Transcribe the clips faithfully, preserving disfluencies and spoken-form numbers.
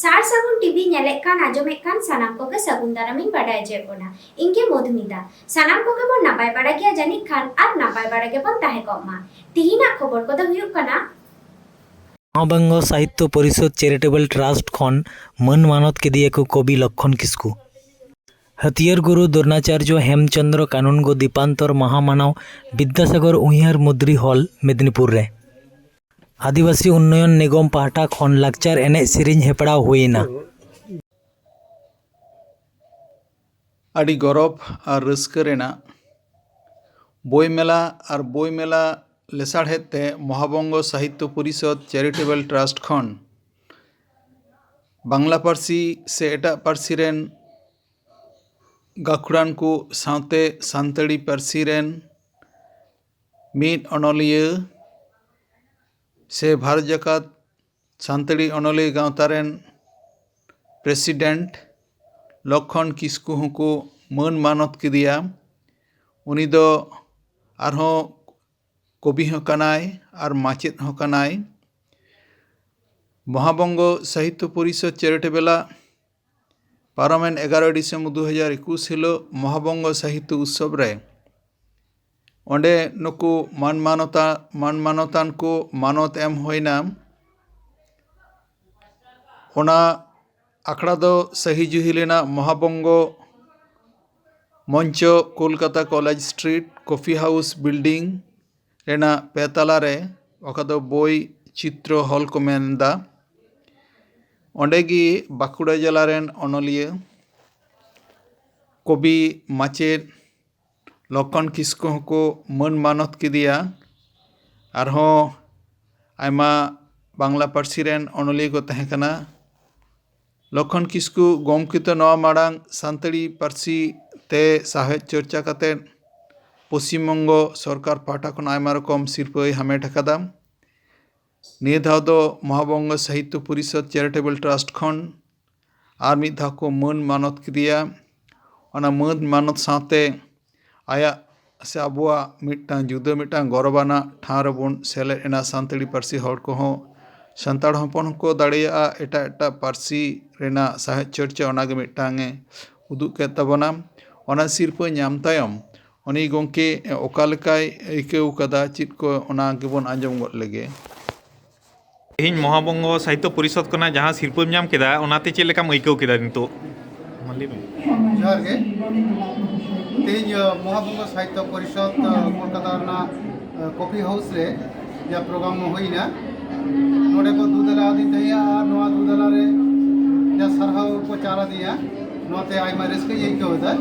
ᱥᱟᱨ ᱥᱟᱹᱜᱩᱱ ᱴᱤᱵᱷᱤ ᱧᱮᱞᱮᱫ ᱠᱟᱱ, ᱟᱸᱡᱚᱢᱮᱫ ᱠᱟᱱ ᱥᱟᱱᱟᱢ ᱠᱚᱜᱮ ᱥᱟᱹᱜᱩᱱ ᱫᱟᱨᱟᱢᱤᱧ ᱵᱟᱰᱟᱭ ᱦᱚᱪᱚᱭᱮᱫ ᱵᱚᱱᱟ᱾ ᱤᱧ ᱜᱮ ᱢᱚᱫᱷᱩᱢᱤᱛᱟ᱾ ᱥᱟᱱᱟᱢ ᱠᱚᱜᱮ ᱵᱚᱱ ᱱᱟᱯᱟᱭ ᱵᱟᱲᱟ ᱜᱮᱭᱟ ᱡᱟᱹᱱᱤᱡ ᱠᱷᱟᱱ, ᱟᱨ ᱱᱟᱯᱟᱭ ᱵᱟᱲᱟ ᱜᱮᱵᱚᱱ ᱛᱟᱦᱮᱸ ᱠᱚᱜ ᱢᱟ᱾ ᱛᱤᱦᱤᱧᱟᱜ ᱠᱷᱚᱵᱚᱨ ᱠᱚᱫᱚ ᱦᱩᱭᱩᱜ ᱠᱟᱱᱟ, ᱢᱚᱦᱟᱵᱚᱝᱜᱚ ᱥᱟᱦᱤᱛᱭᱚ ᱯᱚᱨᱤᱥᱚᱫ ᱪᱮᱨᱤᱴᱮᱵᱚᱞ ᱴᱨᱟᱥᱴ ᱠᱷᱚᱱ ᱢᱟᱹᱱ ᱢᱟᱱᱚᱛ ᱠᱮᱫᱮᱭᱟᱠᱚ ᱠᱚᱵᱤ ᱞᱚᱠᱠᱷᱚᱱ ᱠᱤᱥᱠᱩ᱾ ᱦᱟᱹᱛᱭᱟᱹᱨ ᱜᱩᱨᱩ ᱫᱨᱳᱱᱟᱪᱟᱨᱡᱚ ᱦᱮᱢᱪᱚᱸᱫᱽᱨᱚ ᱠᱟᱱᱩᱱᱜᱚ ᱫᱤᱯᱟᱱᱛᱚᱨ ᱢᱟᱦᱟ ᱢᱟᱱᱟᱣ ᱵᱤᱫᱽᱫᱟᱥᱟᱜᱚᱨ ᱩᱭᱦᱟᱹᱨ ᱢᱩᱫᱽᱨᱤ ᱦᱚᱞ, ᱢᱮᱫᱽᱱᱤᱯᱩᱨ ᱨᱮ᱾ ᱟᱹᱫᱤᱵᱟᱹᱥᱤ ᱩᱱᱱᱚᱭᱚᱱ ᱱᱤᱜᱚᱢ ᱯᱟᱦᱴᱟ ᱠᱷᱚᱱ ᱞᱟᱠᱪᱟᱨ ᱮᱱᱮᱡ ᱥᱮᱨᱮᱧ ᱦᱮᱯᱨᱟᱣ ᱦᱩᱭᱮᱱᱟ᱾ ᱟᱹᱰᱤ ᱜᱚᱨᱚᱵᱽ ᱟᱨ ᱨᱟᱹᱥᱠᱟᱹ ᱨᱮᱱᱟᱜ, ᱵᱳᱭ ᱢᱮᱞᱟ ᱟᱨ ᱵᱳᱭ ᱢᱮᱞᱟ ᱞᱮᱥᱟᱲᱦᱮᱫ ᱛᱮ ᱢᱚᱦᱟᱵᱚᱝᱜᱚ ᱥᱟᱦᱤᱛᱭᱚ ᱯᱚᱨᱤᱥᱚᱫ ᱪᱮᱨᱤᱴᱮᱵᱚᱞ ᱴᱨᱟᱥᱴ ᱠᱷᱚᱱ ᱵᱟᱝᱞᱟ ᱯᱟᱹᱨᱥᱤ ᱥᱮ ᱮᱴᱟᱜ ᱯᱟᱹᱨᱥᱤ ᱨᱮᱱ ᱜᱟᱹᱠᱷᱩᱲᱟᱱ ᱠᱚ ᱥᱟᱶᱛᱮ ᱥᱟᱱᱛᱟᱲᱤ ᱯᱟᱹᱨᱥᱤ ᱨᱮᱱ ᱢᱤᱫ ᱚᱱᱚᱞᱤᱭᱟᱹ ᱥᱮ ᱵᱷᱟᱨᱚᱛ ᱡᱟᱠᱟᱛ ᱥᱟᱱᱛᱟᱲᱤ ᱚᱱᱚᱞᱤᱭᱟᱹ ᱜᱟᱶᱛᱟ ᱨᱮᱱ ᱯᱨᱮᱥᱤᱰᱮᱱᱴ ᱞᱚᱠᱠᱷᱚᱱ ᱠᱤᱥᱠᱩ ᱦᱚᱸᱠᱚ ᱢᱟᱹᱱ ᱢᱟᱱᱚᱛ ᱠᱮᱫᱮᱭᱟ᱾ ᱩᱱᱤ ᱫᱚ ᱟᱨᱦᱚᱸ ᱠᱚᱵᱤ ᱦᱚᱸ ᱠᱟᱱᱟᱭ ᱟᱨ ᱢᱟᱪᱮᱫ ᱦᱚᱸ ᱠᱟᱱᱟᱭ᱾ ᱢᱚᱦᱟᱵᱚᱝᱜᱚ ᱥᱟᱦᱤᱛᱭᱚ ᱯᱚᱨᱤᱥᱚᱫ ᱪᱮᱨᱤᱴᱮᱵᱚᱞᱟᱜ ᱯᱟᱨᱚᱢᱮᱱ ᱮᱜᱟᱨᱚᱭ ᱰᱤᱥᱮᱢᱵᱚᱨ ᱫᱩ ᱦᱟᱡᱟᱨ ᱮᱠᱩᱥ ᱦᱤᱞᱳᱜ ᱢᱚᱦᱟᱵᱚᱝᱜᱚ ᱥᱟᱦᱤᱛᱭᱚ ᱩᱛᱥᱚᱵᱽ ᱨᱮ ᱚᱸᱰᱮ ᱱᱩᱠᱩ ᱢᱟᱱ ᱢᱟᱱᱚᱛᱟ-, ᱢᱟᱱ ᱢᱟᱱᱚᱛᱟᱱ ᱠᱚ ᱢᱟᱱᱚᱛ ᱮᱢ ᱦᱩᱭᱱᱟ᱾ ᱚᱱᱟ ᱟᱠᱷᱲᱟ ᱫᱚ ᱥᱟᱹᱦᱤ ᱡᱩᱦᱤ ᱞᱮᱱᱟ ᱢᱚᱦᱟᱵᱚᱝᱜᱚ ᱢᱚᱧᱪᱚ, Kolkata college street, coffee house building ᱨᱮᱱᱟᱜ ᱯᱮ ᱛᱟᱞᱟ ᱨᱮ, ᱚᱠᱟ ᱫᱚ ᱵᱳᱭ ᱪᱤᱛᱨᱚ ᱦᱚᱞ ᱠᱚ ᱢᱮᱱ ᱮᱫᱟ᱾ ᱚᱸᱰᱮ ᱜᱮ ᱵᱟᱸᱠᱩᱲᱟ ᱡᱮᱞᱟ ᱨᱮᱱ ᱚᱱᱚᱞᱤᱭᱟᱹ, ᱠᱚᱵᱤ, ᱢᱟᱪᱮᱫ ᱞᱚᱠᱠᱷᱚᱱ ᱠᱤᱥᱠᱩ ᱦᱚᱸᱠᱚ ᱢᱟᱹᱱ ᱢᱟᱱᱚᱛ ᱠᱮᱫᱮᱭᱟ᱾ ᱟᱨᱦᱚᱸ ᱟᱭᱢᱟ ᱵᱟᱝᱞᱟ ᱯᱟᱹᱨᱥᱤ ᱨᱮᱱ ᱚᱱᱚᱞᱤᱭᱟᱹ ᱠᱚ ᱛᱟᱦᱮᱸ ᱠᱟᱱᱟ᱾ ᱞᱚᱠᱠᱷᱚᱱ ᱠᱤᱥᱠᱩ ᱜᱚᱢᱠᱮ ᱫᱚ ᱱᱚᱣᱟ ᱢᱟᱲᱟᱝ ᱥᱟᱱᱛᱟᱲᱤ ᱯᱟᱹᱨᱥᱤ ᱛᱮ ᱥᱟᱶᱦᱮᱫ ᱪᱚᱨᱪᱟ ᱠᱟᱛᱮ ᱯᱚᱥᱪᱤᱢ ᱵᱚᱝᱜᱚ ᱥᱚᱨᱠᱟᱨ ᱯᱟᱦᱴᱟ ᱠᱷᱚᱱ ᱟᱭᱢᱟ ᱨᱚᱠᱚᱢ ᱥᱤᱨᱯᱟᱹᱭ ᱦᱟᱢᱮᱴ ᱟᱠᱟᱫᱟ᱾ ᱱᱤᱭᱟᱹ ᱫᱷᱟᱣ ᱫᱚ ᱢᱚᱦᱟᱵᱚᱝᱜᱚ ᱥᱟᱦᱤᱛᱭᱚ ᱯᱚᱨᱤᱥᱚᱫ ᱪᱮᱨᱤᱴᱮᱵᱚᱞ ᱴᱨᱟᱥᱴ ᱠᱷᱚᱱ ᱟᱨ ᱢᱤᱫ ᱫᱷᱟᱣ ᱠᱚ ᱢᱟᱹᱱ ᱢᱟᱱᱚᱛ ᱠᱮᱫᱮᱭᱟ᱾ ᱚᱱᱟ ᱢᱟᱹᱱ ᱢᱟᱱᱚᱛ ᱥᱟᱶᱛᱮ ᱟᱭᱟᱜ ᱥᱮ ᱟᱵᱚᱣᱟᱜ ᱢᱤᱫᱴᱟᱝ ᱡᱩᱫᱟᱹ ᱢᱤᱫᱴᱟᱝ ᱜᱚᱨᱚᱵᱟᱱᱟᱜ ᱴᱷᱟᱶ ᱨᱮᱵᱚᱱ ᱥᱮᱞᱮᱫ ᱮᱱᱟ, ᱥᱟᱱᱛᱟᱲᱤ ᱯᱟᱹᱨᱥᱤ ᱦᱚᱲ ᱠᱚᱦᱚᱸ ᱥᱟᱱᱛᱟᱲ ᱦᱚᱯᱚᱱ ᱦᱚᱸᱠᱚ ᱫᱟᱲᱮᱭᱟᱜᱼᱟ ᱮᱴᱟᱜ ᱮᱴᱟᱜ ᱯᱟᱹᱨᱥᱤ ᱨᱮᱱᱟᱜ ᱥᱟᱶᱦᱮᱫ ᱪᱚᱨᱪᱟ, ᱚᱱᱟᱜᱮ ᱢᱤᱫᱴᱟᱝ ᱮ ᱩᱫᱩᱜ ᱠᱮᱫ ᱛᱟᱵᱚᱱᱟ᱾ ᱚᱱᱟ ᱥᱤᱨᱯᱟᱹ ᱧᱟᱢ ᱛᱟᱭᱚᱢ ᱩᱱᱤ ᱜᱚᱢᱠᱮ ᱚᱠᱟ ᱞᱮᱠᱟᱭ ᱟᱹᱭᱠᱟᱹᱣ ᱠᱟᱫᱟ, ᱪᱮᱫ ᱠᱚ, ᱚᱱᱟ ᱜᱮᱵᱚᱱ ᱟᱸᱡᱚᱢ ᱜᱚᱫ ᱞᱮᱜᱮ᱾ ᱛᱮᱦᱮᱧ ᱢᱚᱦᱟᱵᱚᱝᱜᱚ ᱥᱟᱦᱤᱛᱛᱚ ᱯᱚᱨᱤᱥᱚᱫᱽ ᱠᱷᱚᱱᱟᱜ ᱡᱟᱦᱟᱸ ᱥᱤᱨᱯᱟᱹᱢ ᱧᱟᱢ ᱠᱮᱫᱟ, ᱚᱱᱟᱛᱮ ᱪᱮᱫ ᱞᱮᱠᱟᱢ ᱟᱹᱭᱠᱟᱹᱣ ᱠᱮᱫᱟ ᱱᱤᱛᱚᱜ? ᱢᱟ ᱞᱟᱹᱭ ᱢᱮ᱾ ᱡᱚᱦᱟᱨ ᱜᱮ᱾ ᱛᱮᱦᱮᱧ, ᱟᱸ, ᱢᱚᱦᱟᱵᱚᱝᱜᱚ ᱥᱟᱦᱤᱛᱛᱚ ᱯᱚᱨᱤᱥᱚᱫᱽ, ᱟᱸ, ᱠᱳᱞᱠᱟᱛᱟ ᱨᱮᱱᱟᱜ, ᱟᱸ, ᱠᱚᱯᱷᱤ ᱦᱟᱣᱩᱥ ᱨᱮ ᱡᱟ ᱯᱨᱳᱜᱨᱟᱢ ᱦᱩᱭᱱᱟ, ᱱᱚᱰᱮ ᱠᱚ ᱫᱩ ᱫᱮᱞᱟ ᱟᱹᱫᱤᱧ ᱛᱟᱦᱮᱸᱜᱼᱟ ᱟᱨ ᱱᱚᱣᱟ ᱫᱩ ᱫᱮᱞᱟ ᱨᱮ ᱡᱟ ᱥᱟᱨᱦᱟᱣ ᱠᱚ ᱪᱟᱞ ᱟᱹᱫᱤᱧᱟ, ᱱᱚᱣᱟᱛᱮ ᱟᱭᱢᱟ ᱨᱟᱹᱥᱠᱟᱹᱧ ᱟᱹᱭᱠᱟᱹᱣ ᱮᱫᱟ᱾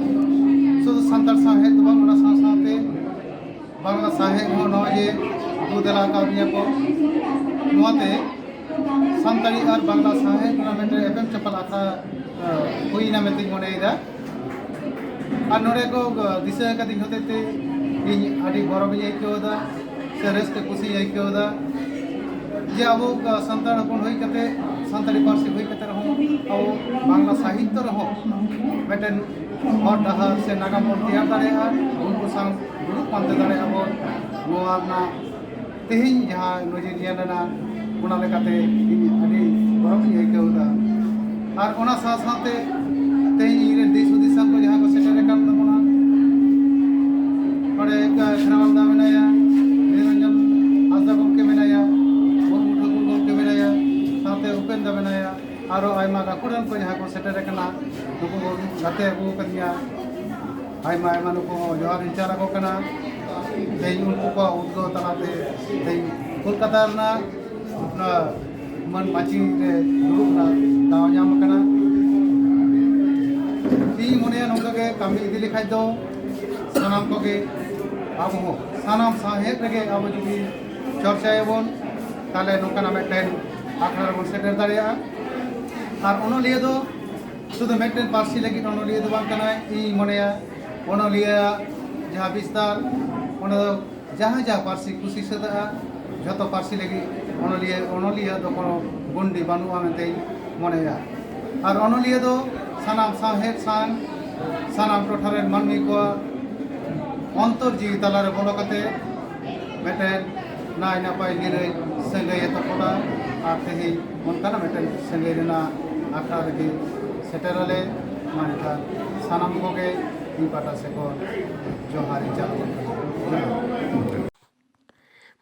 ᱥᱩᱫᱷᱩ ᱥᱟᱱᱛᱟᱲ ᱥᱟᱶᱦᱮᱫ ᱫᱚ ᱵᱟᱝ, ᱚᱱᱟ ᱥᱟᱶ ᱥᱟᱶᱛᱮ ᱵᱟᱝᱞᱟ ᱥᱟᱶᱦᱮᱫ ᱦᱚᱸ ᱱᱚᱜᱼᱚᱭ ᱡᱮ ᱫᱩ ᱫᱮᱞᱟ ᱟᱠᱟᱫᱤᱧᱟ ᱠᱚ, ᱱᱚᱣᱟᱛᱮ ᱥᱟᱱᱛᱟᱲᱤ ᱟᱨ ᱵᱟᱝᱞᱟ ᱥᱟᱶᱦᱮᱫ ᱨᱮᱱᱟᱜ ᱢᱤᱫᱴᱮᱱ ᱮᱯᱮᱢ ᱪᱟᱯᱟᱞ ᱟᱠᱷᱲᱟ, ᱟᱸ, ᱦᱩᱭᱱᱟ ᱢᱮᱱᱛᱮᱧ ᱢᱚᱱᱮᱭᱮᱫᱟ᱾ ᱟᱨ ᱱᱚᱰᱮ ᱠᱚ, ᱟᱸ, ᱫᱤᱥᱟᱹ ᱟᱠᱟᱫᱤᱧ ᱦᱚᱛᱮᱡ ᱛᱮ ᱤᱧ ᱟᱹᱰᱤ ᱜᱚᱨᱚᱵᱤᱧ ᱟᱹᱭᱠᱟᱹᱣ ᱮᱫᱟ ᱥᱮ ᱨᱟᱹᱥᱠᱟᱹ ᱠᱩᱥᱤᱧ ᱟᱹᱭᱠᱟᱹᱣ ᱮᱫᱟ ᱡᱮ ᱟᱵᱚ, ᱟᱸ, ᱥᱟᱱᱛᱟᱲ ᱦᱚᱯᱚᱱ ᱦᱩᱭ ᱠᱟᱛᱮ, ᱥᱟᱱᱛᱟᱲᱤ ᱯᱟᱹᱨᱥᱤ ᱦᱩᱭ ᱠᱟᱛᱮ ᱨᱮᱦᱚᱸ ᱟᱵᱚ ᱵᱟᱝᱞᱟ ᱥᱟᱦᱤᱛᱛᱚ ᱨᱮᱦᱚᱸ ᱢᱤᱫᱴᱮᱱ ᱦᱚᱨ ᱰᱟᱦᱟᱨ ᱥᱮ ᱱᱟᱜᱟᱢ ᱵᱚᱱ ᱛᱮᱭᱟᱨ ᱫᱟᱲᱮᱭᱟᱜᱼᱟ, ᱩᱱᱠᱩ ᱥᱟᱶ ᱫᱩᱲᱩᱵ ᱯᱟᱱᱛᱮ ᱫᱟᱲᱮᱭᱟᱜᱼᱟ ᱵᱚᱱ᱾ ᱱᱚᱣᱟ ᱨᱮᱱᱟᱜ ᱛᱮᱦᱮᱧ ᱡᱟᱦᱟᱸ ᱱᱚᱡᱚᱨ ᱧᱮᱞ ᱮᱱᱟ, ᱚᱱᱟ ᱞᱮᱠᱟᱛᱮ ᱤᱧ ᱟᱹᱰᱤ ᱜᱚᱨᱚᱵᱤᱧ ᱟᱹᱭᱠᱟᱹᱣ ᱮᱫᱟ᱾ ᱟᱨ ᱚᱱᱟ ᱥᱟᱶ ᱥᱟᱶᱛᱮ ᱛᱮᱦᱮᱧ ᱤᱧ ᱨᱮᱱ ᱫᱤᱥ ᱦᱩᱫᱤᱥᱟᱱ ᱠᱚ ᱡᱟᱦᱟᱸ ᱠᱚ ᱥᱮᱴᱮᱨ ᱟᱠᱟᱱ ᱛᱟᱵᱚᱱᱟ, ᱱᱚᱰᱮ ᱠᱷᱮᱨᱣᱟᱞ ᱫᱟ ᱢᱮᱱᱟᱭᱟ, ᱱᱤᱨᱚᱧᱡᱚᱱ ᱦᱟᱸᱥᱫᱟ ᱜᱚᱢᱠᱮ ᱢᱮᱱᱟᱭᱟ, ᱢᱩᱨᱢᱩ ᱴᱷᱟᱹᱠᱩᱨ ᱜᱚᱢᱠᱮ ᱢᱮᱱᱟᱭᱟ, ᱥᱟᱶᱛᱮ ᱩᱯᱮᱱ ᱫᱟ ᱢᱮᱱᱟᱭᱟ, ᱟᱨᱚ ᱟᱭᱢᱟ ᱜᱟᱹᱠᱷᱩᱲᱟᱱ ᱠᱚ ᱡᱟᱦᱟᱸ ᱠᱚ ᱥᱮᱴᱮᱨ ᱟᱠᱟᱱᱟ, ᱱᱩᱠᱩ ᱠᱚ ᱜᱟᱛᱮ ᱟᱹᱜᱩ ᱟᱠᱟᱫᱤᱧᱟ᱾ ᱟᱭᱢᱟ ᱟᱭᱢᱟ ᱱᱩᱠᱩ ᱦᱚᱸ ᱡᱚᱦᱟᱨ ᱤᱧ ᱪᱟᱞ ᱟᱠᱚ ᱠᱟᱱᱟ᱾ ᱛᱮᱦᱮᱧ ᱩᱱᱠᱩ ᱠᱚᱣᱟᱜ ᱩᱫᱽᱜᱟᱹᱣ ᱛᱟᱞᱟᱛᱮ ᱛᱮᱦᱮᱧ ᱠᱳᱞᱠᱟᱛᱟ ᱨᱮᱱᱟᱜ ᱚᱱᱟ ᱢᱟᱹᱱ ᱢᱟᱹᱪᱤ ᱨᱮ ᱫᱩᱲᱩᱵ ᱨᱮᱱᱟᱜ ᱫᱟᱣ ᱧᱟᱢ ᱟᱠᱟᱱᱟ᱾ ᱤᱧ ᱢᱚᱱᱮᱭᱟ ᱱᱚᱝᱠᱟ ᱜᱮ ᱠᱟᱹᱢᱤ ᱤᱫᱤ ᱞᱮᱠᱷᱟᱡ ᱫᱚ ᱥᱟᱱᱟᱢ ᱠᱚᱜᱮ ᱟᱵᱚ ᱦᱚᱸ ᱥᱟᱱᱟᱢ ᱥᱟᱶᱦᱮᱫ ᱨᱮᱜᱮ ᱟᱵᱚ ᱡᱩᱫᱤ ᱪᱚᱨᱪᱟᱭᱟᱵᱚᱱ, ᱛᱟᱦᱞᱮ ᱱᱚᱝᱠᱟᱱᱟᱜ ᱢᱤᱫᱴᱮᱱ ᱟᱠᱷᱲᱟ ᱨᱮᱵᱚᱱ ᱥᱮᱴᱮᱨ ᱫᱟᱲᱮᱭᱟᱜᱼᱟ᱾ ᱟᱨ ᱚᱱᱚᱞᱤᱭᱟᱹ ᱫᱚ ᱥᱩᱫᱷᱩ ᱢᱤᱫᱴᱮᱱ ᱯᱟᱹᱨᱥᱤ ᱞᱟᱹᱜᱤᱫ ᱚᱱᱚᱞᱤᱭᱟᱹ ᱫᱚ ᱵᱟᱝ ᱠᱟᱱᱟᱭ᱾ ᱤᱧ ᱢᱚᱱᱮᱭᱟ ᱚᱱᱚᱞᱤᱭᱟᱹ ᱡᱟᱦᱟᱸ ᱵᱤᱥᱛᱟᱨ, ᱚᱱᱟ ᱫᱚ ᱡᱟᱦᱟᱸ ᱡᱟᱦᱟᱸ ᱯᱟᱹᱨᱥᱤ ᱠᱩᱥᱤ ᱥᱟᱹᱫᱟᱹᱜᱼᱟ, ᱡᱷᱚᱛᱚ ᱯᱟᱹᱨᱥᱤ ᱞᱟᱹᱜᱤᱫ ᱚᱱᱚᱞᱤᱭᱟᱹ, ᱚᱱᱚᱞᱤᱭᱟᱹ ᱫᱚ ᱠᱳᱱᱳ ᱜᱚᱱᱰᱤ ᱵᱟᱹᱱᱩᱜᱼᱟ ᱢᱮᱱᱛᱮᱧ ᱢᱚᱱᱮᱭᱟ᱾ ᱟᱨ ᱚᱱᱚᱞᱤᱭᱟᱹ ᱫᱚ ᱥᱟᱱᱟᱢ ᱥᱟᱶᱦᱮᱫ ᱥᱟᱶ, ᱥᱟᱱᱟᱢ ᱴᱚᱴᱷᱟ ᱨᱮᱱ ᱢᱟᱹᱱᱢᱤ ᱠᱚᱣᱟᱜ ᱚᱱᱛᱚᱨ ᱡᱤᱣᱤ ᱛᱟᱞᱟᱨᱮ ᱵᱚᱞᱚ ᱠᱟᱛᱮ ᱢᱤᱫᱴᱮᱱ ᱱᱟᱭ ᱱᱟᱯᱟᱭ ᱱᱤᱨᱟᱹᱭ ᱥᱟᱹᱜᱟᱹᱭᱮ ᱛᱚᱯᱚᱞᱟ᱾ ᱟᱨ ᱛᱮᱦᱮᱧ ᱚᱱᱠᱟᱱᱟᱜ ᱢᱤᱫᱴᱮᱱ ᱥᱮᱸᱜᱮᱞ ᱨᱮᱱᱟᱜ ᱟᱠᱷᱲᱟ ᱨᱮᱜᱮ ᱥᱮᱴᱮᱨ ᱟᱞᱮ᱾ ᱢᱟ ᱮᱱᱠᱷᱟᱱ ᱥᱟᱱᱟᱢ ᱠᱚᱜᱮ ᱤᱧ ᱯᱟᱦᱴᱟ ᱥᱮᱫ ᱠᱷᱚᱱ ᱡᱚᱦᱟᱨ ᱤᱧ ᱪᱟᱞ ᱟᱵᱚᱱ ᱠᱟᱱᱟ᱾ ᱡᱚᱦᱟᱨ᱾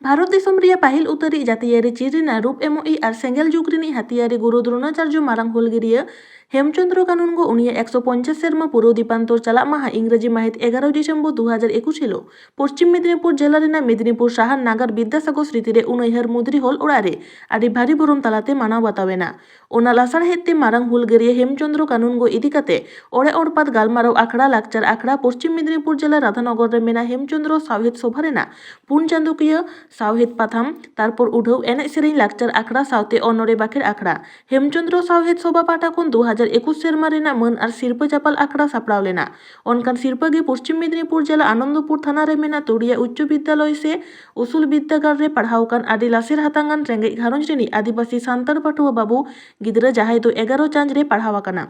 ᱵᱷᱟᱨᱚᱛ ᱫᱤᱥᱚᱢ ᱨᱮᱭᱟᱜ ᱯᱟᱹᱦᱤᱞ ᱩᱛᱟᱹᱨᱤᱡ ᱡᱟᱹᱛᱤᱭᱟᱹᱨᱤ ᱪᱤᱨ ᱨᱮᱱᱟᱜ ᱨᱩᱯ ᱮᱢᱚᱜᱤᱡ ᱟᱨ ᱥᱮᱸᱜᱮᱞ ᱡᱩᱜᱽ ᱨᱤᱱᱤᱡ ᱦᱟᱹᱛᱤᱭᱟᱹᱨᱤ ᱜᱩᱨᱩ ᱫᱨᱳᱱᱟᱪᱟᱨᱡᱚ ᱢᱟᱨᱟᱝ ᱦᱩᱞᱜᱟᱹᱨᱤᱭᱟᱹ ᱦᱮᱢᱪᱚᱸᱫᱽᱨᱚ ᱠᱟᱱᱩᱱᱜᱚ ᱩᱱᱤᱭᱟᱜ ᱮᱠᱥᱚ ᱯᱚᱧᱪᱟᱥ ᱥᱮᱨᱢᱟ ᱯᱩᱨᱟᱹᱣ ᱫᱤᱯᱟᱱᱛᱚᱨ ᱪᱟᱞᱟᱜ ᱢᱟᱦᱟ ᱤᱝᱨᱮᱡᱤ ᱢᱟᱹᱦᱤᱛ ᱮᱜᱟᱨᱚ ᱰᱤᱥᱮᱢᱵᱚᱨ ᱫᱩ ᱦᱟᱡᱟᱨ ᱮᱠᱩᱥ ᱦᱤᱞᱳᱜ ᱯᱚᱥᱪᱤᱢ ᱢᱮᱫᱽᱱᱤᱯᱩᱨ ᱡᱮᱞᱟ ᱨᱮᱱᱟᱜ ᱢᱮᱫᱽᱱᱤᱯᱩᱨ ᱥᱟᱦᱟᱨ ᱱᱟᱜᱟᱨ ᱵᱤᱫᱽᱫᱟᱥᱟᱜᱚᱨ ᱥᱨᱤᱛᱤ ᱨᱮ ᱩᱱᱟᱹᱭᱦᱟᱹᱨ ᱢᱩᱫᱽᱨᱤ ᱦᱚᱞ ᱚᱲᱟᱜ ᱨᱮ ᱟᱹᱰᱤ ᱵᱷᱟᱹᱨᱤ ᱵᱷᱚᱨᱚᱢ ᱛᱟᱞᱟᱛᱮ ᱢᱟᱱᱟᱣ ᱵᱟᱛᱟᱣ ᱮᱱᱟ᱾ ᱚᱱᱟ ᱞᱟᱥᱟᱲᱦᱮᱫ ᱛᱮ ᱢᱟᱨᱟᱝ ᱦᱩᱞᱜᱟᱹᱨᱤᱭᱟᱹ ᱦᱮᱢᱪᱚᱸᱫᱽᱨᱚ ᱠᱟᱱᱩᱱᱜᱚ ᱤᱫᱤ ᱠᱟᱛᱮ ᱚᱲᱮ ᱚᱲᱯᱟᱛ ᱜᱟᱞᱢᱟᱨᱟᱣ ᱟᱠᱷᱲᱟ, ᱞᱟᱠᱪᱟᱨ ᱟᱠᱷᱲᱟ, ᱯᱚᱥᱪᱤᱢ ᱢᱮᱫᱽᱱᱤᱯᱩᱨ ᱡᱮᱞᱟ ᱨᱟᱫᱷᱟᱱᱚᱜᱚᱨ ᱨᱮ ᱢᱮᱱᱟᱜ ᱦᱮᱢᱪᱚᱸᱫᱽᱨᱚ ᱥᱟᱶᱦᱮᱫ ᱥᱚᱵᱷᱟ ᱨᱮᱱᱟᱜ ᱯᱩᱱ ᱪᱟᱸᱫᱳᱠᱤᱭᱟᱹ ᱥᱟᱶᱦᱮᱫ ᱯᱟᱛᱷᱟᱢ, ᱛᱟᱨᱯᱚᱨ ᱩᱰᱷᱟᱹᱣ, ᱮᱱᱮᱡ ᱥᱮᱨᱮᱧ, ᱞᱟᱠᱪᱟᱨ ᱟᱠᱷᱲᱟ ᱥᱟᱶᱛᱮ ᱚᱱᱚᱲᱮ ᱵᱟᱠᱷᱮᱲ ᱟᱠᱷᱲᱟ᱾ ᱦᱮᱢᱪᱚᱸᱫᱽᱨᱚ ᱥᱟᱶᱦᱮᱫ ᱥᱚᱵᱷᱟ ᱯᱟᱦᱴᱟ ᱠᱷᱚᱱ ᱫᱩ ᱦᱟᱡᱟᱨ ᱮᱠᱩᱥ ᱥᱮᱨᱢᱟ ᱨᱮᱱᱟᱜ ᱢᱟᱹᱱ ᱟᱨ ᱥᱤᱨᱯᱟᱹ ᱪᱟᱯᱟᱞ ᱟᱠᱷᱲᱟ ᱥᱟᱯᱲᱟᱣ ᱞᱮᱱᱟ᱾ ᱚᱱᱠᱟᱱ ᱥᱤᱨᱯᱟᱹ ᱜᱮ ᱯᱚᱥᱪᱤᱢ ᱢᱮᱫᱽᱱᱤᱯᱩᱨ ᱡᱮᱞᱟ ᱟᱱᱚᱱᱫᱚᱯᱩᱨ ᱛᱷᱟᱱᱟ ᱨᱮ ᱢᱮᱱᱟᱜ ᱛᱩᱲᱤᱭᱟ ᱩᱪᱪᱚ ᱵᱤᱫᱽᱫᱟᱞᱚᱭ ᱥᱮ ᱩᱥᱩᱞ ᱵᱤᱫᱽᱫᱟᱹᱜᱟᱲ ᱨᱮ ᱯᱟᱲᱦᱟᱣ ᱟᱠᱟᱱ ᱟᱹᱰᱤ ᱞᱟᱥᱮᱨ ᱦᱟᱛᱟᱝ ᱟᱱ ᱨᱮᱸᱜᱮᱡ ᱜᱷᱟᱨᱚᱸᱡᱽ ᱨᱤᱱᱤᱡ ᱟᱹᱫᱤᱵᱟᱹᱥᱤ ᱥᱟᱱᱛᱟᱲ ᱯᱟᱹᱴᱷᱩᱣᱟᱹ ᱵᱟᱹᱵᱩ ᱜᱤᱫᱽᱨᱟᱹ, ᱡᱟᱦᱟᱸᱭ ᱫᱚ ᱮᱜᱟᱨᱚ ᱪᱟᱸᱪ ᱨᱮ ᱯᱟᱲᱦᱟᱣ ᱟᱠᱟᱱᱟ᱾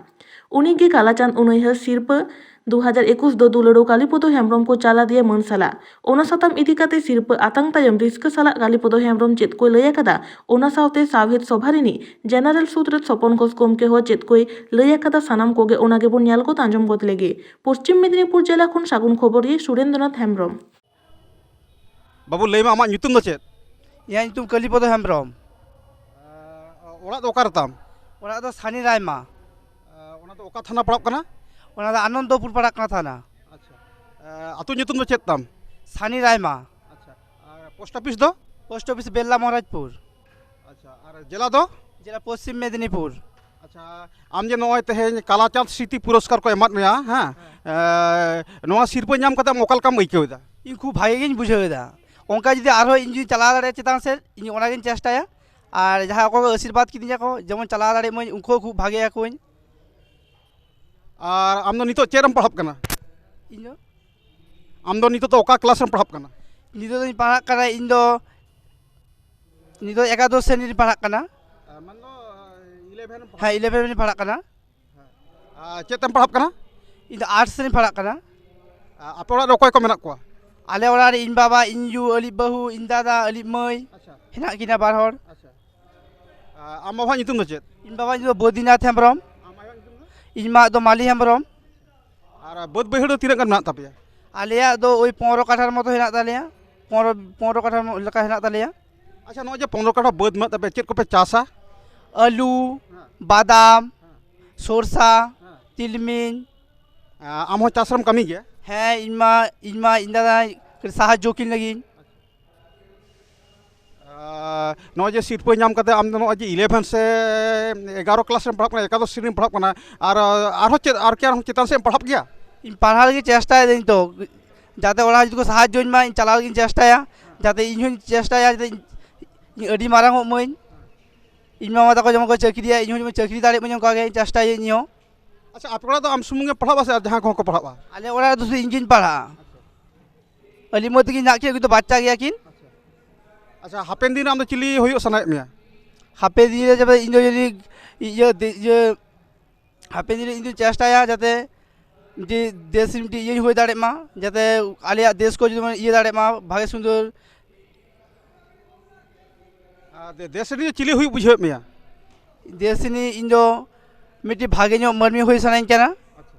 ᱩᱱᱤ ᱜᱮ ᱠᱟᱞᱟᱪᱟᱸᱫᱽ ᱩᱱᱩᱭᱦᱟᱹᱨ ᱥᱤᱨᱯᱟᱹ ᱫᱩ ᱦᱟᱡᱟᱨ ᱮᱠᱩᱥ ᱫᱚ ᱫᱩᱞᱟᱹᱲᱩ ᱠᱟᱞᱤᱯᱚᱫᱚ ᱦᱮᱢᱵᱽᱨᱚᱢ ᱠᱚ ᱪᱟᱞ ᱟᱫᱮᱭᱟ ᱢᱟᱹᱱ ᱥᱟᱞᱟᱜ᱾ ᱚᱱᱟ ᱥᱟᱛᱟᱢ ᱤᱫᱤ ᱠᱟᱛᱮ ᱥᱤᱨᱯᱟᱹ ᱟᱛᱟᱝ ᱛᱟᱭᱚᱢ ᱨᱟᱹᱥᱠᱟᱹ ᱥᱟᱞᱟᱜ ᱠᱟᱞᱤᱯᱚᱫᱚ ᱦᱮᱢᱵᱽᱨᱚᱢ ᱪᱮᱫ ᱠᱚᱭ ᱞᱟᱹᱭ ᱟᱠᱟᱫᱟ, ᱚᱱᱟ ᱥᱟᱶᱛᱮ ᱥᱟᱶᱦᱮᱫ ᱥᱚᱵᱷᱟ ᱨᱤᱱᱤᱡ ᱡᱮᱱᱟᱨᱮᱞ ᱥᱩᱛᱨᱮᱛ ᱥᱚᱯᱚᱱ ᱜᱷᱳᱥ ᱜᱚᱢᱠᱮ ᱦᱚᱸ ᱪᱮᱫ ᱠᱚᱭ ᱞᱟᱹᱭ ᱟᱠᱟᱫᱟ, ᱥᱟᱱᱟᱢ ᱠᱚᱜᱮ ᱚᱱᱟ ᱜᱮᱵᱚᱱ ᱧᱮᱞ ᱜᱚᱫ ᱟᱸᱡᱚᱢ ᱜᱚᱫ ᱞᱮᱜᱮ᱾ ᱯᱚᱥᱪᱤᱢ ᱢᱮᱫᱽᱱᱤᱯᱩᱨ ᱡᱮᱞᱟ ᱠᱷᱚᱱ ᱥᱟᱹᱜᱩᱱ ᱠᱷᱚᱵᱚᱨᱤᱭᱟᱹ ᱥᱩᱨᱮᱱᱫᱨᱚᱱᱟᱛᱷ ᱦᱮᱢᱵᱽᱨᱚᱢ᱾ ᱵᱟᱹᱵᱩ, ᱞᱟᱹᱭ ᱢᱮ, ᱟᱢᱟᱜ ᱧᱩᱛᱩᱢ ᱫᱚ ᱪᱮᱫ? ᱤᱧᱟᱹᱜ ᱧᱩᱛᱩᱢ ᱠᱟᱞᱤᱯᱚᱫᱚ ᱦᱮᱢᱵᱽᱨᱚᱢ᱾ ᱟᱸ, ᱚᱲᱟᱜ ᱫᱚ ᱚᱠᱟ ᱨᱮ ᱛᱟᱢ? ᱚᱲᱟᱜ ᱫᱚ ᱥᱟᱱᱤ ᱨᱟᱭᱢᱟ᱾ ᱟᱸ, ᱚᱱᱟ ᱫᱚ ᱚᱠᱟ ᱛᱷᱟᱱᱟ ᱯᱟᱲᱟᱜ ᱠᱟᱱᱟ? ᱚᱱᱟ ᱫᱚ ᱟᱱᱚᱱᱫᱚᱯᱩᱨ ᱯᱟᱲᱟᱜ ᱠᱟᱱᱟ ᱛᱷᱟᱱᱟ᱾ ᱟᱪᱪᱷᱟ᱾ ᱟᱸ, ᱟᱹᱛᱩ ᱧᱩᱛᱩᱢ ᱫᱚ ᱪᱮᱫ ᱛᱟᱢ? ᱥᱟᱱᱤ ᱨᱟᱭᱢᱟ᱾ ᱟᱪᱪᱷᱟ᱾ ᱟᱨ ᱯᱳᱥᱴ ᱚᱯᱷᱤᱥ ᱫᱚ? ᱯᱳᱥᱴ ᱚᱯᱷᱤᱥ ᱵᱮᱞᱞᱟ ᱢᱚᱦᱟᱨᱟᱡᱽᱯᱩᱨ᱾ ᱟᱪᱪᱷᱟ, ᱟᱨ ᱡᱮᱞᱟ ᱫᱚ? ᱡᱮᱞᱟ ᱯᱚᱥᱪᱤᱢ ᱢᱮᱫᱽᱱᱤᱯᱩᱨ᱾ ᱟᱪᱪᱷᱟ, ᱟᱢ ᱡᱮ ᱱᱚᱜᱼᱚᱭ ᱛᱮᱦᱮᱧ ᱠᱟᱞᱟᱪᱟᱸᱫᱽ ᱥᱨᱤᱛᱤ ᱯᱩᱨᱚᱥᱠᱟᱨ ᱠᱚ ᱮᱢᱟᱫ ᱢᱮᱭᱟ, ᱦᱮᱸ, ᱦᱮᱸ᱾ ᱮ, ᱱᱚᱣᱟ ᱥᱤᱨᱯᱟᱹ ᱧᱟᱢ ᱠᱟᱛᱮ ᱟᱢ ᱚᱠᱟ ᱞᱮᱠᱟᱢ ᱟᱹᱭᱠᱟᱹᱣ ᱮᱫᱟ? ᱤᱧ ᱠᱷᱩᱵ ᱵᱷᱟᱜᱮ ᱜᱤᱧ ᱵᱩᱡᱷᱟᱹᱣ ᱮᱫᱟ᱾ ᱚᱱᱠᱟ ᱡᱩᱫᱤ ᱟᱨᱦᱚᱸ ᱤᱧ ᱡᱩᱫᱤ ᱪᱟᱞᱟᱣ ᱫᱟᱲᱮᱭᱟᱜᱼᱟ ᱪᱮᱛᱟᱱ ᱥᱮᱫ, ᱤᱧ ᱚᱱᱟᱜᱤᱧ ᱪᱮᱥᱴᱟᱭᱟ᱾ ᱟᱨ ᱡᱟᱦᱟᱸᱭ ᱚᱠᱚᱭ ᱠᱚ ᱟᱥᱤᱨᱵᱟᱫᱽ ᱠᱤᱫᱤᱧᱟ ᱠᱚ, ᱡᱮᱢᱚᱱ ᱪᱟᱞᱟᱣ ᱫᱟᱲᱮᱭᱟᱜ ᱢᱟᱹᱧ, ᱩᱱᱠᱩ ᱦᱚᱸ ᱠᱷᱩᱵ ᱵᱷᱟᱜᱮ ᱟᱠᱚᱣᱟᱹᱧ᱾ ᱟᱨ ᱟᱢ ᱫᱚ ᱱᱤᱛᱚᱜ ᱪᱮᱫ ᱨᱮᱢ ᱯᱟᱲᱦᱟᱜ ᱠᱟᱱᱟ? ᱤᱧ ᱫᱚ ᱟᱢ ᱫᱚ ᱱᱤᱛᱚᱜ ᱫᱚ ᱚᱠᱟ ᱠᱞᱟᱥ ᱨᱮᱢ ᱯᱟᱲᱦᱟᱜ ᱠᱟᱱᱟ? ᱱᱤᱛᱚᱜ ᱫᱚᱧ ᱯᱟᱲᱦᱟᱜ ᱠᱟᱱᱟ, ᱤᱧ ᱫᱚ ᱱᱤᱛᱚᱜ ᱮᱠᱟᱫᱚᱥ ᱥᱨᱮᱱᱤ ᱨᱤᱧ ᱯᱟᱲᱦᱟᱜ ᱠᱟᱱᱟ᱾ ᱟᱨ ᱢᱮᱱᱫᱚ, ᱤᱞᱮᱵᱷᱮᱱ ᱮᱢ ᱯᱟᱲᱦᱟᱜ ᱦᱮᱸ, ᱤᱞᱮᱵᱷᱮᱱ ᱨᱤᱧ ᱯᱟᱲᱦᱟᱜ ᱠᱟᱱᱟ᱾ ᱟᱨ ᱪᱮᱫ ᱛᱮᱢ ᱯᱟᱲᱦᱟᱜ ᱠᱟᱱᱟ? ᱤᱧ ᱫᱚ ᱟᱨᱴᱥ ᱨᱤᱧ ᱯᱟᱲᱦᱟᱜ ᱠᱟᱱᱟ᱾ ᱟᱨ ᱟᱯᱮ ᱚᱲᱟᱜ ᱨᱮ ᱚᱠᱚᱭ ᱠᱚ ᱢᱮᱱᱟᱜ ᱠᱚᱣᱟ? ᱟᱞᱮ ᱚᱲᱟᱜ ᱨᱮ ᱤᱧ ᱵᱟᱵᱟ, ᱤᱧ ᱭᱩ, ᱟᱹᱞᱤᱡ ᱵᱟᱹᱦᱩ, ᱤᱧ ᱫᱟᱫᱟ, ᱟᱹᱞᱤᱡ ᱢᱟᱹᱭ, ᱟᱪᱪᱷᱟ᱾ ᱦᱮᱱᱟᱜ ᱠᱤᱱᱟ ᱵᱟᱨ ᱦᱚᱲ᱾ ᱟᱪᱪᱷᱟ᱾ ᱟᱢ ᱵᱟᱵᱟᱣᱟᱜ ᱧᱩᱛᱩᱢ ᱫᱚ ᱪᱮᱫ? ᱤᱧ ᱵᱟᱵᱟᱣᱟᱜ ᱧᱩᱛᱩᱢ ᱫᱚ ᱵᱳᱫᱤᱱᱟᱛᱷ ᱦᱮᱢᱵᱨᱚᱢ᱾ ᱤᱧ ᱢᱟ ᱫᱚ ᱢᱟᱹᱞᱤ ᱦᱮᱢᱵᱨᱚᱢ᱾ ᱟᱨ ᱵᱟᱹᱫᱽ ᱵᱟᱹᱭᱦᱟᱹᱲ ᱫᱚ ᱛᱤᱱᱟᱹᱜ ᱜᱟᱱ ᱢᱮᱱᱟᱜ ᱛᱟᱯᱮᱭᱟ? ᱟᱞᱮᱭᱟᱜ ᱫᱚ ᱳᱭ ᱯᱚᱱᱨᱚ ᱠᱟᱴᱷᱟᱨ ᱢᱚᱛᱚ ᱦᱮᱱᱟᱜ ᱛᱟᱞᱮᱭᱟ᱾ ᱯᱚᱱᱨᱚ ᱯᱚᱱᱨᱚ ᱠᱟᱴᱷᱟ ᱞᱮᱠᱟ ᱦᱮᱱᱟᱜ ᱛᱟᱞᱮᱭᱟ᱾ ᱟᱪᱪᱷᱟ, ᱱᱚᱜᱼᱚᱭ ᱡᱮ ᱯᱚᱱᱨᱚ ᱠᱟᱴᱷᱟ ᱵᱟᱹᱫᱽ ᱢᱮᱱᱟᱜ ᱛᱟᱯᱮᱭᱟ, ᱪᱮᱫ ᱠᱚᱯᱮ ᱪᱟᱥᱟ? ᱟᱹᱞᱩ, ᱦᱮᱸ᱾ ᱵᱟᱫᱟᱢ, ᱦᱮᱸ᱾ ᱥᱚᱨᱥᱟ, ᱦᱮᱸ᱾ ᱛᱤᱞᱢᱤᱧ᱾ ᱟᱢ ᱦᱚᱸ ᱪᱟᱥ ᱨᱮᱢ ᱠᱟᱹᱢᱤ ᱜᱮᱭᱟ? ᱦᱮᱸ, ᱤᱧ ᱢᱟ, ᱤᱧ ᱢᱟ, ᱤᱧ ᱫᱟᱫᱟ ᱠᱟᱹᱴᱤᱡ ᱥᱟᱦᱟᱡᱽᱡᱚ ᱠᱤᱱ ᱞᱟᱹᱜᱤᱫ᱾ ᱟᱨ ᱱᱚᱜᱼᱚᱭ ᱡᱮ ᱥᱤᱨᱯᱟᱹ ᱧᱟᱢ ᱠᱟᱛᱮ ᱟᱢ ᱫᱚ ᱱᱚᱜᱼᱚᱭ ᱡᱮ ᱤᱞᱮᱵᱷᱮᱱ ᱥᱮ ᱮᱜᱟᱨᱚ ᱠᱞᱟᱥ ᱨᱮᱢ ᱯᱟᱲᱦᱟᱜ ᱠᱟᱱᱟ, ᱮᱠᱟᱫᱚᱥ ᱥᱨᱮᱱᱤᱢ ᱯᱟᱲᱦᱟᱜ ᱠᱟᱱᱟ, ᱟᱨ ᱟᱨᱦᱚᱸ ᱪᱮᱫ, ᱟᱨ ᱠᱤ ᱟᱨᱦᱚᱸ ᱪᱮᱛᱟᱱ ᱥᱮᱫ ᱮᱢ ᱯᱟᱲᱦᱟᱜ ᱜᱮᱭᱟ? ᱤᱧ ᱯᱟᱲᱦᱟᱣ ᱞᱟᱹᱜᱤᱫ ᱪᱮᱥᱴᱟᱭᱮᱫᱟᱹᱧ ᱛᱚ, ᱡᱟᱛᱮ ᱚᱲᱟᱜ ᱦᱚᱲ ᱡᱩᱫᱤ ᱠᱚ ᱥᱟᱦᱟᱡᱽᱡᱚᱧ ᱢᱟ, ᱤᱧ ᱪᱟᱞᱟᱣ ᱞᱟᱹᱜᱤᱫ ᱤᱧ ᱪᱮᱥᱴᱟᱭᱟ, ᱡᱟᱛᱮ ᱤᱧ ᱦᱚᱸᱧ ᱪᱮᱥᱴᱟᱭᱟ ᱡᱟᱛᱮ ᱤᱧ, ᱤᱧ ᱟᱹᱰᱤ ᱢᱟᱨᱟᱝ ᱚᱜ ᱢᱟᱹᱧ᱾ ᱤᱧ ᱢᱟᱢᱟ ᱛᱟᱠᱚ ᱡᱮᱢᱚᱱ ᱠᱚ ᱪᱟᱹᱠᱨᱤᱭᱟ, ᱤᱧ ᱦᱚᱸ ᱡᱮᱢᱚᱱ ᱪᱟᱹᱠᱨᱤ ᱫᱟᱲᱮᱭᱟᱜ ᱢᱟᱹᱧ, ᱚᱱᱠᱟ ᱜᱮ ᱪᱮᱥᱴᱟᱭᱟᱹᱧ ᱤᱧ ᱦᱚᱸ᱾ ᱟᱪᱪᱷᱟ, ᱟᱯᱮ ᱚᱲᱟᱜ ᱫᱚ ᱟᱢ ᱥᱩᱢᱩᱝ ᱜᱮᱢ ᱯᱟᱲᱦᱟᱜᱼᱟ ᱥᱮ ᱟᱨ ᱡᱟᱦᱟᱸᱭ ᱠᱚᱦᱚᱸ ᱠᱚ ᱯᱟᱲᱦᱟᱜᱼᱟ? ᱟᱞᱮ ᱚᱲᱟᱜ ᱨᱮᱫᱚ ᱥᱩᱫᱷᱩ ᱤᱧ ᱜᱤᱧ ᱯᱟᱲᱦᱟᱜᱼᱟ᱾ ᱟᱹᱞᱤᱧ ᱢᱚᱛᱚ ᱜᱤᱧ ᱦᱮᱱᱟᱜ ᱠᱤᱱᱟ, ᱩᱱᱠᱤᱱ ᱫᱚ ᱵᱟᱪᱪᱟ ᱜᱮᱭᱟ ᱠᱤᱱ᱾ ᱟᱪᱪᱷᱟ, ᱦᱟᱯᱮᱱ ᱫᱤᱱ ᱨᱮ ᱟᱢ ᱫᱚ ᱪᱤᱞᱤ ᱦᱩᱭᱩᱜ ᱥᱟᱱᱟᱭᱮᱫ ᱢᱮᱭᱟ? ᱦᱟᱯᱮᱱ ᱫᱤᱱ ᱨᱮ ᱡᱟᱛᱮ ᱤᱧ ᱫᱚ ᱡᱩᱫᱤ ᱤᱭᱟᱹ ᱫᱮ-, ᱤᱭᱟᱹ ᱦᱟᱯᱮᱱ ᱫᱤᱱ ᱨᱮ ᱤᱧ ᱫᱚᱧ ᱪᱮᱥᱴᱟᱭᱟ ᱡᱟᱛᱮ ᱡᱮ ᱫᱮᱥ ᱨᱮ ᱢᱤᱫᱴᱤᱡ ᱤᱭᱟᱹᱧ ᱦᱩᱭ ᱫᱟᱲᱮᱜ ᱢᱟ, ᱡᱟᱛᱮ ᱟᱞᱮᱭᱟᱜ ᱫᱮᱥ ᱠᱚ ᱡᱮᱢᱚᱱ ᱤᱭᱟᱹ ᱫᱟᱲᱮᱜ ᱢᱟ ᱵᱷᱟᱜᱮ ᱥᱩᱱᱫᱚᱨ᱾ ᱟᱨ ᱫᱮ-, ᱫᱮᱥ ᱨᱤᱱᱤᱡ ᱪᱤᱞᱤ ᱦᱩᱭᱩᱜ ᱵᱩᱡᱷᱟᱹᱣᱮᱫ ᱢᱮᱭᱟ? ᱫᱮᱥ ᱨᱤᱱᱤᱡ ᱤᱧ ᱫᱚ ᱢᱤᱫᱴᱤᱡ ᱵᱷᱟᱜᱮ ᱧᱚᱜ ᱢᱟᱹᱱᱢᱤ ᱦᱩᱭ ᱥᱟᱱᱟᱧ ᱠᱟᱱᱟ᱾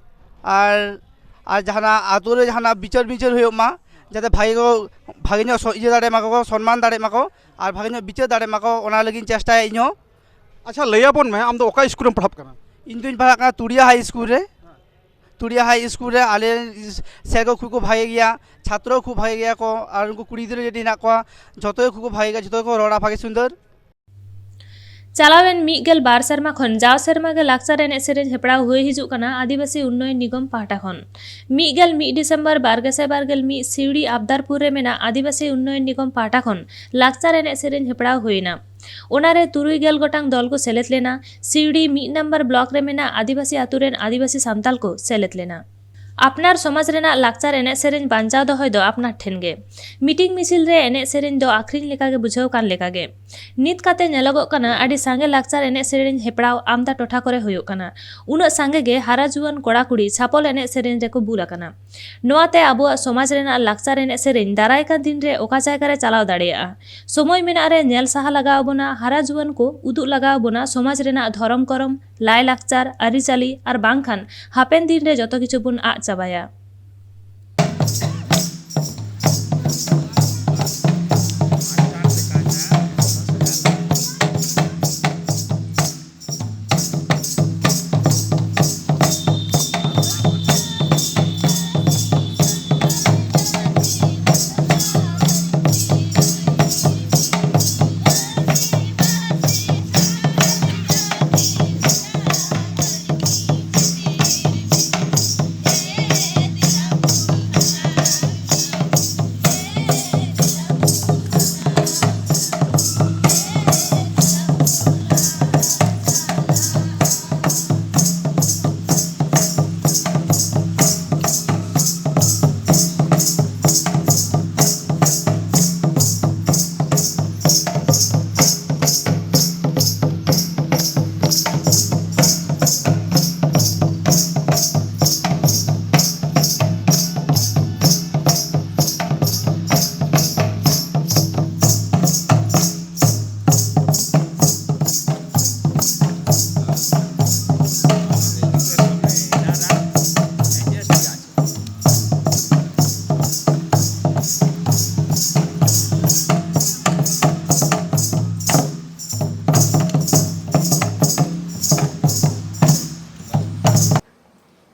ᱟᱨ, ᱟᱨ ᱡᱟᱦᱟᱱᱟᱜ ᱟᱛᱳ ᱨᱮ ᱡᱟᱦᱟᱱᱟᱜ ᱵᱤᱪᱟᱹᱨ ᱢᱤᱪᱟᱹᱨ ᱦᱩᱭᱩᱜ ᱢᱟ, ᱡᱟᱛᱮ ᱵᱷᱟᱜᱮ ᱠᱚ, ᱵᱷᱟᱜᱮ ᱧᱚᱜ ᱥᱚ-, ᱤᱭᱟᱹ ᱫᱟᱲᱮᱜ ᱢᱟᱠᱚ, ᱥᱚᱱᱢᱟᱱ ᱫᱟᱲᱮᱜ ᱢᱟᱠᱚ, ᱟᱨ ᱵᱷᱟᱜᱮ ᱧᱚᱜ ᱵᱤᱪᱟᱹᱨ ᱫᱟᱲᱮᱜ ᱢᱟᱠᱚ, ᱚᱱᱟ ᱞᱟᱹᱜᱤᱫ ᱤᱧ ᱪᱮᱥᱴᱟᱭᱟ ᱤᱧ ᱦᱚᱸ᱾ ᱟᱪᱪᱷᱟ, ᱞᱟᱹᱭ ᱟᱵᱚᱱ ᱢᱮ, ᱟᱢ ᱫᱚ ᱚᱠᱟ ᱤᱥᱠᱩᱞ ᱨᱮᱢ ᱯᱟᱲᱦᱟᱜ ᱠᱟᱱᱟ? ᱤᱧ ᱫᱩᱧ ᱯᱟᱲᱦᱟᱜ ᱠᱟᱱᱟ ᱛᱩᱲᱤᱭᱟ ᱦᱟᱭ ᱤᱥᱠᱩᱞ ᱨᱮ᱾ ᱛᱩᱲᱤᱭᱟ ᱦᱟᱭ ᱤᱥᱠᱩᱞ ᱨᱮ ᱟᱞᱮ ᱥᱮᱨ ᱠᱚ ᱠᱷᱩᱵ ᱠᱚ ᱵᱷᱟᱜᱮ ᱜᱮᱭᱟ, ᱪᱷᱟᱛᱨᱚ ᱠᱷᱩᱵ ᱵᱷᱟᱜᱮ ᱜᱮᱭᱟ ᱠᱚ, ᱟᱨ ᱩᱱᱠᱩ ᱠᱩᱲᱤ ᱜᱤᱫᱽᱨᱟᱹ ᱡᱮᱴᱤ ᱦᱮᱱᱟᱜ ᱠᱚᱣᱟ, ᱡᱷᱚᱛᱚ ᱜᱮ ᱠᱷᱩᱵ ᱠᱚ ᱵᱷᱟᱜᱮ ᱜᱮᱭᱟ, ᱡᱷᱚᱛᱚ ᱜᱮᱠᱚ ᱨᱚᱲᱟ ᱵᱷᱟᱜᱮ ᱥᱩᱱᱫᱚᱨ᱾ ᱪᱟᱞᱟᱣᱮᱱ ᱢᱤᱫ ᱜᱮᱞ ᱵᱟᱨ ᱥᱮᱨᱢᱟ ᱠᱷᱚᱱ ᱡᱟᱣ ᱥᱮᱨᱢᱟ ᱜᱮ ᱞᱟᱠᱪᱟᱨ ᱮᱱᱮᱡ ᱥᱮᱨᱮᱧ ᱦᱮᱯᱨᱟᱣ ᱦᱩᱭ ᱦᱤᱡᱩᱜ ᱠᱟᱱᱟ ᱟᱹᱫᱤᱵᱟᱹᱥᱤ ᱩᱱᱱᱚᱭᱚᱱ ᱱᱤᱜᱚᱢ ᱯᱟᱦᱴᱟ ᱠᱷᱚᱱ᱾ ᱢᱤᱫ ᱜᱮᱞ ᱢᱤᱫ ᱰᱤᱥᱮᱢᱵᱚᱨ ᱵᱟᱨ ᱜᱮᱥᱟᱭ ᱵᱟᱨ ᱜᱮᱞ ᱢᱤᱫ ᱥᱤᱣᱲᱤ ᱟᱵᱫᱟᱨᱯᱩᱨ ᱨᱮ ᱢᱮᱱᱟᱜ ᱟᱹᱫᱤᱵᱟᱹᱥᱤ ᱩᱱᱱᱚᱭᱚᱱ ᱱᱤᱜᱚᱢ ᱯᱟᱦᱴᱟ ᱠᱷᱚᱱ ᱞᱟᱠᱪᱟᱨ ᱮᱱᱮᱡ ᱥᱮᱨᱮᱧ ᱦᱮᱯᱨᱟᱣ ᱦᱩᱭᱮᱱᱟ᱾ ᱚᱱᱟᱨᱮ ᱛᱩᱨᱩᱭ ᱜᱮᱞ ᱜᱚᱴᱟᱝ ᱫᱚᱞ ᱠᱚ ᱥᱮᱞᱮᱫ ᱞᱮᱱᱟ᱾ ᱥᱤᱣᱲᱤ ᱢᱤᱫ ᱱᱟᱢᱵᱟᱨ ᱵᱞᱚᱠ ᱨᱮ ᱢᱮᱱᱟᱜ ᱟᱹᱫᱤᱵᱟᱹᱥᱤ ᱟᱛᱳ ᱨᱮᱱ ᱟᱹᱫᱤᱵᱟᱹᱥᱤ ᱥᱟᱱᱛᱟᱞ ᱠᱚ ᱥᱮᱞᱮᱫ ᱞᱮᱱᱟ᱾ ᱟᱯᱱᱟᱨ ᱥᱚᱢᱟᱡᱽ ᱨᱮᱱᱟᱜ ᱞᱟᱠᱪᱟᱨ ᱮᱱᱮᱡ ᱥᱮᱨᱮᱧ ᱵᱟᱧᱪᱟᱣ ᱫᱚᱦᱚᱭ ᱫᱚ ᱟᱯᱱᱟᱨ ᱴᱷᱮᱱ ᱜᱮ᱾ ᱢᱤᱴᱤᱝ ᱢᱤᱪᱷᱤᱞ ᱨᱮ ᱮᱱᱮᱡ ᱥᱮᱨᱮᱧ ᱫᱚ ᱟᱹᱠᱷᱨᱤᱧ ᱞᱮᱠᱟᱜᱮ ᱵᱩᱡᱷᱟᱹᱣ ᱠᱟᱱ ᱞᱮᱠᱟᱜᱮ᱾ ᱱᱤᱛ ᱠᱟᱛᱮ ᱧᱮᱞᱚᱜᱚᱜ ᱠᱟᱱᱟ, ᱟᱹᱰᱤ ᱥᱟᱸᱜᱮ ᱞᱟᱠᱪᱟᱨ ᱮᱱᱮᱡ ᱥᱮᱨᱮᱧ ᱦᱮᱯᱨᱟᱣ ᱟᱢᱫᱟ ᱴᱚᱴᱷᱟ ᱠᱚᱨᱮ ᱦᱩᱭᱩᱜ ᱠᱟᱱᱟ᱾ ᱩᱱᱟᱹᱜ ᱥᱟᱸᱜᱮ ᱜᱮ ᱦᱟᱨᱟ ᱡᱩᱣᱟᱹᱱ ᱠᱚᱲᱟ ᱠᱩᱲᱤ ᱪᱷᱟᱯᱚᱞ ᱮᱱᱮᱡ ᱥᱮᱨᱮᱧ ᱨᱮᱠᱚ ᱵᱩᱞ ᱟᱠᱟᱱᱟ᱾ ᱱᱚᱣᱟᱛᱮ ᱟᱵᱚᱣᱟᱜ ᱥᱚᱢᱟᱡᱽ ᱨᱮᱱᱟᱜ ᱞᱟᱠᱪᱟᱨ ᱮᱱᱮᱡ ᱥᱮᱨᱮᱧ ᱫᱟᱨᱟᱭ ᱠᱟᱱ ᱫᱤᱱ ᱨᱮ ᱚᱠᱟ ᱡᱟᱭᱜᱟ ᱨᱮ ᱪᱟᱞᱟᱣ ᱫᱟᱲᱮᱭᱟᱜᱼᱟ? ᱥᱚᱢᱚᱭ ᱢᱮᱱᱟᱜ ᱨᱮ ᱧᱮᱞ ᱥᱟᱦᱟ ᱞᱟᱜᱟᱣ ᱵᱚᱱᱟ, ᱦᱟᱨᱟ ᱡᱩᱣᱟᱹᱱ ᱠᱚ ᱩᱫᱩᱜ ᱞᱟᱜᱟᱣ ᱵᱚᱱᱟ ᱥᱚᱢᱟᱡᱽ ᱨᱮᱱᱟᱜ ᱫᱷᱚᱨᱚᱢ ᱠᱚᱨᱚᱢ, ᱞᱟᱭᱼᱞᱟᱠᱪᱟᱨ, ᱟᱹᱨᱤᱪᱟᱹᱞᱤ, ᱟᱨ ᱵᱟᱝᱠᱷᱟᱱ ᱦᱟᱯᱮᱱ ᱫᱤᱱ ᱨᱮ ᱡᱚᱛᱚ ᱠᱤᱪᱷᱩ ᱵᱚᱱ ᱟᱫ ᱪᱟᱵᱟᱭᱟ᱾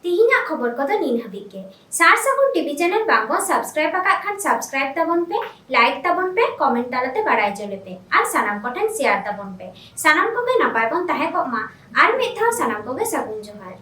ᱛᱤᱦᱤᱧᱟᱜ ᱠᱷᱚᱵᱚᱨ ᱠᱚᱫᱚ ᱱᱤᱱ ᱦᱟᱹᱵᱤᱡ ᱜᱮ᱾ ᱥᱟᱨ ᱥᱟᱹᱜᱩᱱ ᱴᱤᱵᱷᱤ ᱪᱮᱱᱮᱞ ᱵᱟᱝ ᱵᱚᱱ ᱥᱟᱵᱥᱠᱨᱟᱭᱤᱵ ᱟᱠᱟᱫ ᱠᱷᱟᱱ ᱥᱟᱵᱥᱠᱨᱟᱭᱤᱵ ᱛᱟᱵᱚᱱ ᱯᱮ, ᱞᱟᱭᱤᱠ ᱛᱟᱵᱚᱱ ᱯᱮ, ᱠᱚᱢᱮᱱᱴ ᱛᱟᱞᱟᱛᱮ ᱵᱟᱲᱟᱭ ᱦᱚᱪᱚ ᱞᱮᱯᱮ ᱟᱨ ᱥᱟᱱᱟᱢ ᱠᱚᱴᱷᱮᱱ ᱥᱮᱭᱟᱨ ᱛᱟᱵᱚᱱ ᱯᱮ᱾ ᱥᱟᱱᱟᱢ ᱠᱚᱜᱮ ᱱᱟᱯᱟᱭ ᱵᱚᱱ ᱛᱟᱦᱮᱸ ᱠᱚᱜ ᱢᱟ᱾ ᱟᱨ ᱢᱤᱫ ᱫᱷᱟᱣ ᱥᱟᱱᱟᱢ ᱠᱚᱜᱮ ᱥᱟᱹᱜᱩᱱ ᱡᱚᱦᱟᱨ᱾